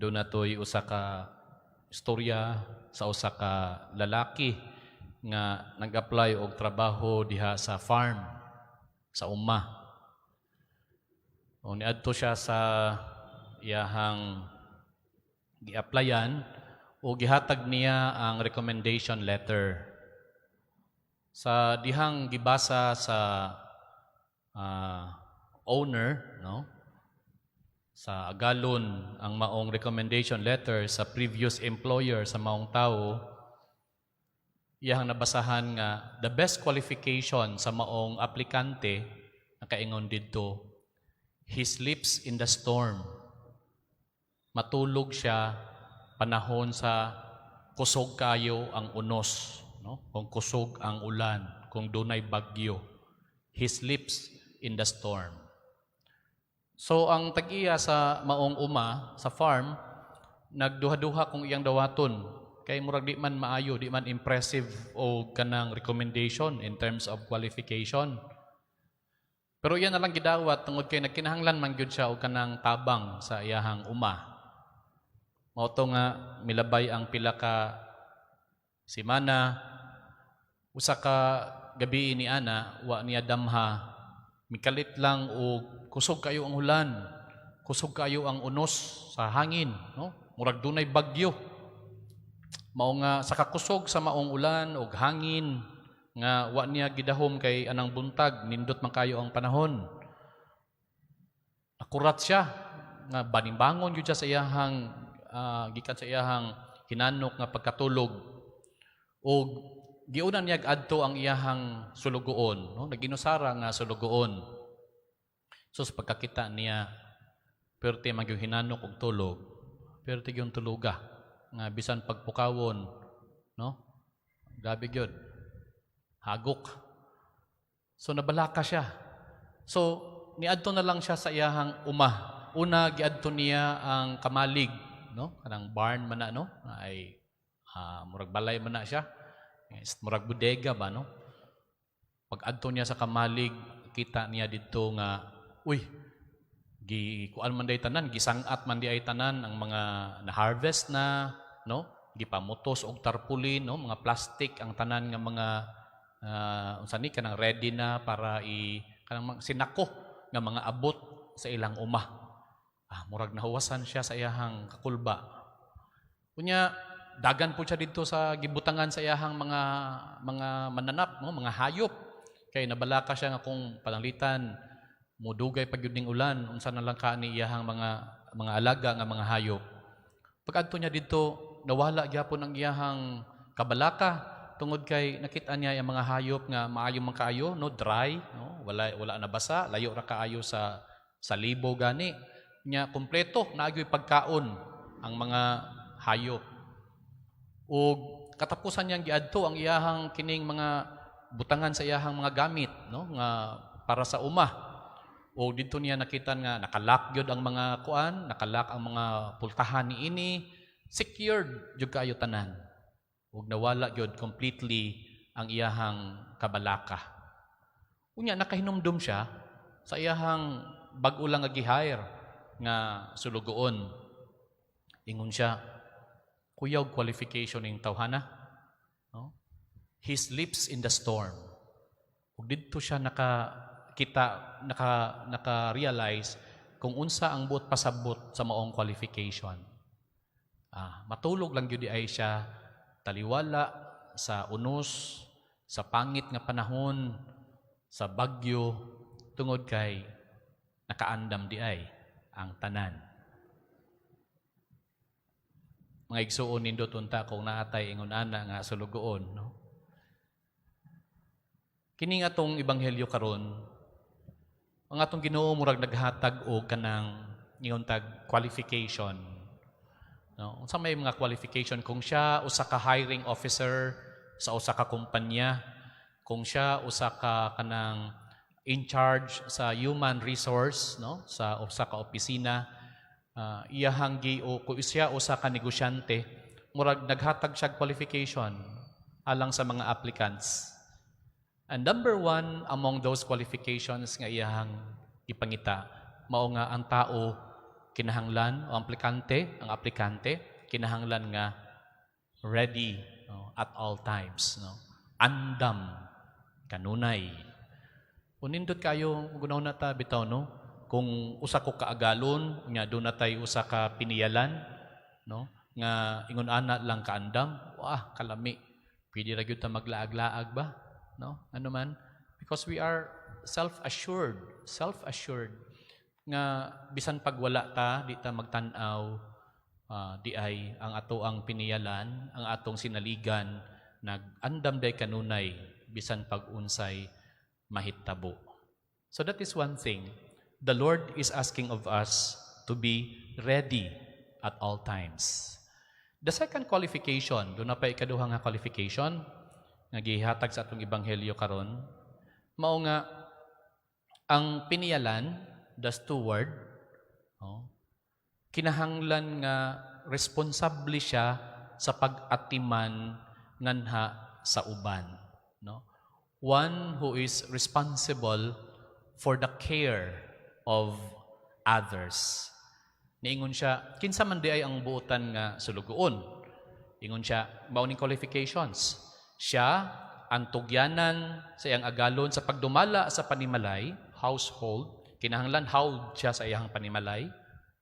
Duna to'y usa ka istorya sa usa ka lalaki nga nag-apply og trabaho diha sa farm, sa uma. O niadto siya sa iyahang gi-applyan o gihatag niya ang recommendation letter. Sa dihang gibasa sa owner, no, sa agalon ang maong recommendation letter sa previous employer sa maong tao, iyahang nabasahan nga the best qualification sa maong aplikante, nakaingon didto, "He sleeps in the storm." Matulog siya panahon sa kusog kayo ang unos, no, kung kusog ang ulan, kung dunay bagyo. He sleeps in the storm. So ang tag-iya sa maong uma sa farm, nagduha-duha kung iyang dawaton kay murag di man maayo, di man impressive o kanang recommendation in terms of qualification. Pero iya na lang gidawat tungod kay nagkinahanglan man gyud siya og kanang tabang sa iyahang uma. Mao to nga milabay ang pila ka semana. Usa ka gabi ni ana, wa niya damha, mikalit lang og kusog kayo ang ulan, kusog kayo ang unos sa hangin, no, murag dunay bagyo. Mao nga sa kakusog sa maong ulan og hangin nga wa niya gidahom kay anang buntag nindot man kayo ang panahon, akurat siya nga banimbangon gyud siya sa iyahang gikan sa iyahang hinanok nga pagkatulog og giuna niya adto ang iyahang sulugoon, no, naginusara nga sulugoon. So sa pagkakita niya, perti man gyud hinanok og tulog, perti gyud tuluga nga bisan pagpukawon, no, grabe gyud hagok. So nabalaka siya. So niadto na lang siya sa iyahang uma. Una, giadto niya ang kamalig, no, kanang barn man na, no, ay murag balay man na siya. Yes, murag bodega ba, no. Pag adto niya sa kamalig, kita niya didto nga, uy, gi kuan man day tanan, gisangat man di ay tanan ang mga na-harvest na, no, gipamutos og tarpaulin, no, mga plastic ang tanan nga mga unsa ni, kanang ready na para i kanang sinako nga mga abot sa ilang uma. Ah, murag nahuwasan siya sa iyahang kakulba. Unya dagan po siya didto sa gibutangan sa iyahang mga mananap, no, mga hayop, kay nabalaka siya nga kung pananglitan mudugay pa gyud ning ulan, unsa na lang ka ni iyahang mga alaga nga mga hayop. Pag-adto niya didto, nawala gyapon ang iyahang kabalaka tungod kay nakita niya ang mga hayop nga maayo man kaayo, no, dry, no, wala nabasa, layo ra kaayo sa libo gani nya, kumpleto naa gyoy pagkaon ang mga hayop. Ug katapusan niyang giadto ang iyahang kining mga butangan sa iyahang mga gamit, no, nga para sa uma. O didto niya nakita nga naka-lock gyud ang mga kuan, naka-lock ang mga pultahan niini, secured jud kaayo tanan. Ug nawala gyud completely ang iyahang kabalaka. Unya nakahinumdum siya sa iyahang bag-o lang nga gi-hire nga sulugoon. Ingon siya, "Kuyaw qualification ning tawhana." No? He sleeps in the storm. Ug didto siya nakakita, naka-realize kung unsa ang buot pasabot sa maong qualification. Ah, matulog lang gyud ay siya taliwala sa unos, sa pangit nga panahon, sa bagyo, tungod kay nakaandam di ay ang tanan. Mga igsuon, nindot unta kung naatay ingon ana nga sulugoon, no? Kini nga atong ebanghelyo karon, ang atong Ginoo murag naghatag og kanang ingon tag qualification. No, unsa may mga qualification kung siya usa ka hiring officer sa usa ka kumpanya, kung siya usa ka kanang in charge sa human resource, no, sa usa ka opisina, iyahang gi o kung siya usa ka negosyante, murag naghatag siya qualification alang sa mga applicants. And number one among those qualifications nga iyahang ipangita, mao nga ang tao kinahanglan o ang aplikante kinahanglan nga ready, no, at all times, no? Andam kanunay. Unindot kayo gunaw na ta bitaw, no, kung usa ko kaagalon nga duna tay usa ka piniyalan, no, nga ingon ana lang kaandam, wah, kalami, pwede ra gyud ta maglaag-laag ba, no? Ano man, because we are self-assured, self-assured nga bisan pag wala ta, di ta magtan-aw, di ay ang ato ang piniyalan, ang atong sinaligan, nag-andam day kanunay bisan pag unsay mahitabo. So that is one thing. The Lord is asking of us to be ready at all times. The second qualification, duna pa ikaduha nga qualification nga gihatag sa atong ebanghelyo karon, mao nga ang piniyalan, the steward, oh, kinahanglan nga responsable siya sa pag-atiman nganha sa uban, no? One who is responsible for the care of others. Niingon siya, "Kinsa man di ay ang buotan nga sulugoon?" Ingon siya, mao ning qualifications. Siya ang tugyanan sa iyang agalon sa pagdumala sa panimalay, household, kinahanglan how siya sa iyang panimalay,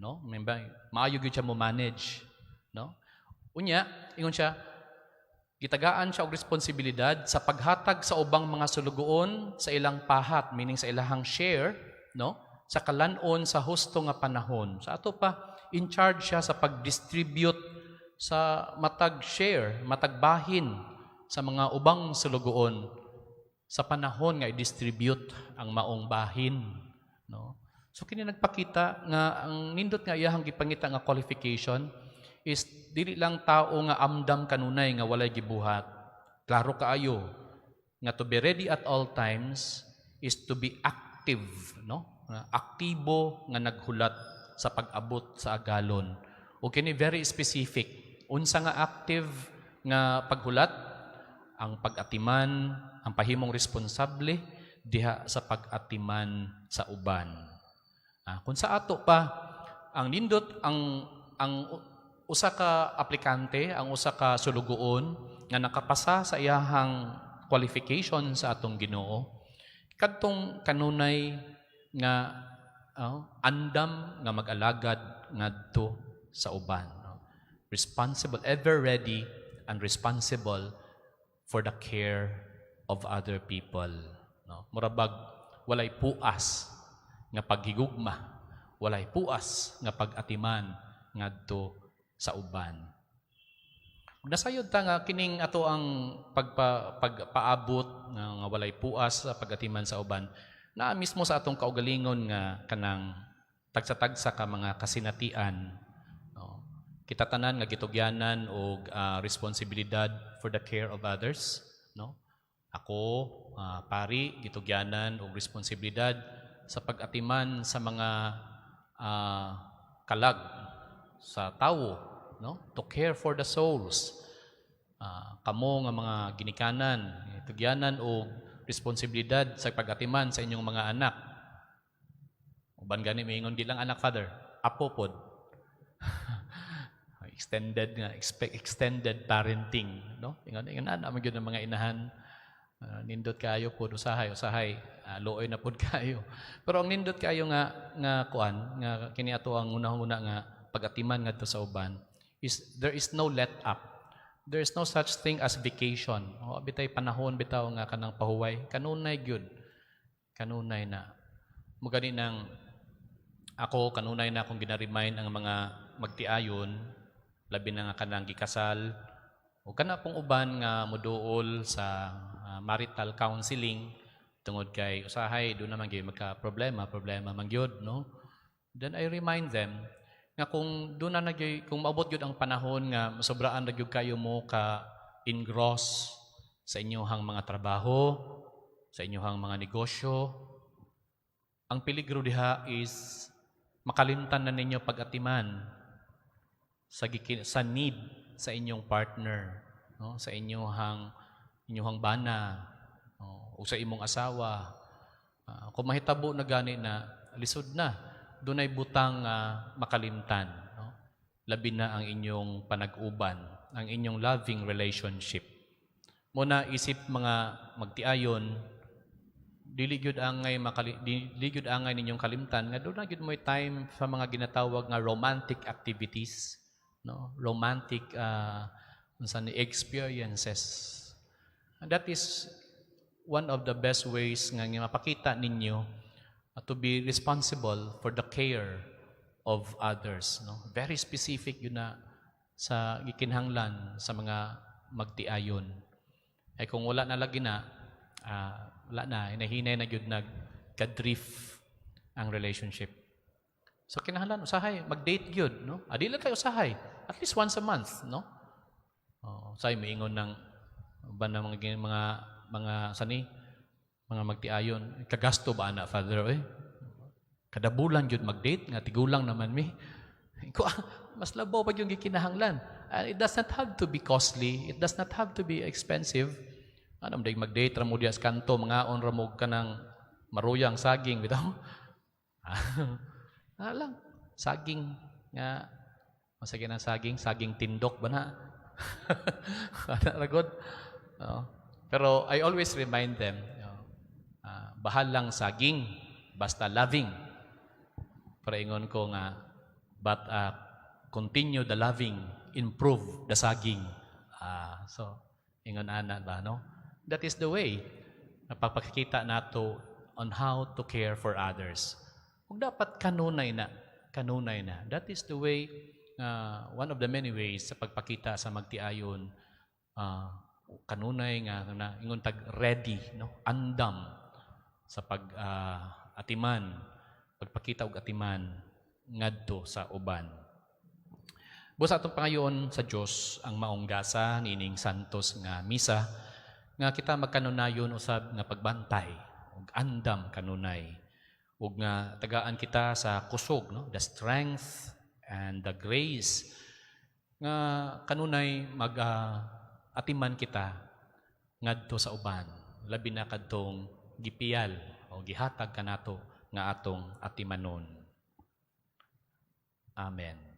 no? Remember, maayo gyud siya mo manage, no? Unya, ingon siya, gitagaan siya og responsibilidad sa paghatag sa ubang mga sulugoon sa ilang pahat, meaning sa ilahang share, no? Sa kalanon sa husto nga panahon. Sa ato pa, in charge siya sa pag-distribute sa matag share, matag bahin sa mga ubang sulugoon sa panahon nga i-distribute ang maong bahin, no? So kini nagpakita nga ang nindot nga iyahang gipangita nga qualification is dili lang tao nga amdam kanunay nga walay gibuhat. Klaro kaayo nga to be ready at all times is to be active, no? Nga aktibo nga naghulat sa pag-abot sa agalon. O kini very specific. Unsa nga active nga paghulat? Ang pag-atiman, ang pahimong responsable diha sa pag-atiman sa uban. Kung sa ato pa, ang nindot ang usa ka aplikante, ang usa ka sulugoon nga nakapasa sa iyahang qualification sa atong Ginoo, kadtong kanunay nga andam nga mag-alagad ngadto sa uban, no? Responsible, ever ready and responsible for the care of other people, no? Murabag walay puas nga paghigugma, walay puas nga pag-atiman ngadto sa uban. Ug nasayod ta nga kining ato ang pagpaabot nga walay puas sa pag-atiman sa uban naa mismo sa atong kaugalingon nga kanang tagsa-tagsa ka mga kasinatian, no? Kita tanan nga gitugyanan og responsibilidad for the care of others, no? Ako, pari, gitugyanan og responsibilidad sa pag-atiman sa mga kalag sa tawo, no, to care for the souls. Kamo nga mga ginikanan, tugyanan og responsibilidad sa pag-atiman sa inyong mga anak. Uban gani moingon, "Di lang anak, Father, apo pod." Extended nga expect extended parenting, no? Ingon ingon ana man gyud ang mga inahan. Nindot kayo pod usahay usahay, luoy na pod kayo. Pero ang nindot kayo nga kuan nga kini ato ang unang-una nga pag-atiman ngadto sa uban is there is no let up. There is no such thing as vacation. O bitay panahon bitaw nga kanang pahuway, kanunay gyud. Kanunay na. Mao gani nang ako kanunay na akong gina-remind ang mga magtiayon, labi na nga kanang gikasal o kana pong uban nga moduol sa marital counseling tungod kay usahay duna man gyud magka problema, problema man gyud, no? Then I remind them nga kung duna na gyud, kung maabot gyud ang panahon nga masobraan ra gyud kayo mo ka engross sa inyong mga trabaho, sa inyong mga negosyo, ang peligro diha is makalimtan na ninyo pag-atiman sa need sa inyong partner, no, sa inyong bana, no, o sa imong asawa. Kung mahitabo na gani na, lisod na. dunay butang nga makalimtan, no? Labi na ang inyong panag-uban, ang inyong loving relationship. Mao na isip mga magtiayon, dili gyud angay ninyong kalimtan nga duna gyud mo'y time sa mga ginatawag nga romantic activities, no, romantic unsa ni, experiences. And that is one of the best ways nga mapakita ninyo to be responsible for the care of others, no? Very specific gyud na sa gikinahanglan sa mga magtiayon. Ay kung wala na lagi na, wala na, hinahinay na gyud nag-drift ang relationship. So kinahanglan usahay mag-date gyud, no? Adi lang kayo usahay, at least once a month, no? Oh, say moingon ng ba na mga sani mga magtiayon, "Kagasto ba ana, Father, oy? Kada bulan gyud mag-date nga tigulang naman mi." Ko, mas labaw pa yung gikinahanglan. It does not have to be costly. It does not have to be expensive. Ano, day mag-date ra mo diya sa kanto, mangaon ra mo kanang maruyang saging bitaw. Ah lang, saging nga masagin ang saging, saging tindok ba na? Ana ra gud. No? Pero I always remind them, bahalang saging basta loving. Pero ingon ko nga, but continue the loving, improve the saging. So, ingon ana ba, no? That is the way napapakita nato on how to care for others. Ug dapat kanunay na, kanunay na. That is the way, one of the many ways sa pagpakita sa magtiayon, kanunay nga na ingon tag ready, no? Andam sa pag atiman, pagpakita og atiman ngadto sa uban. Busa atong pangayoon sa Dios ang maong gasa niining santos nga misa nga kita magkanunayon usab nga pagbantay ug andam kanunay ug nga tagaan kita sa kusog, no, the strength and the grace nga kanunay mag atiman kita ngadto sa uban, labi na kadtong gipiyal o gihatag kanato nga atong atimanon. Amen.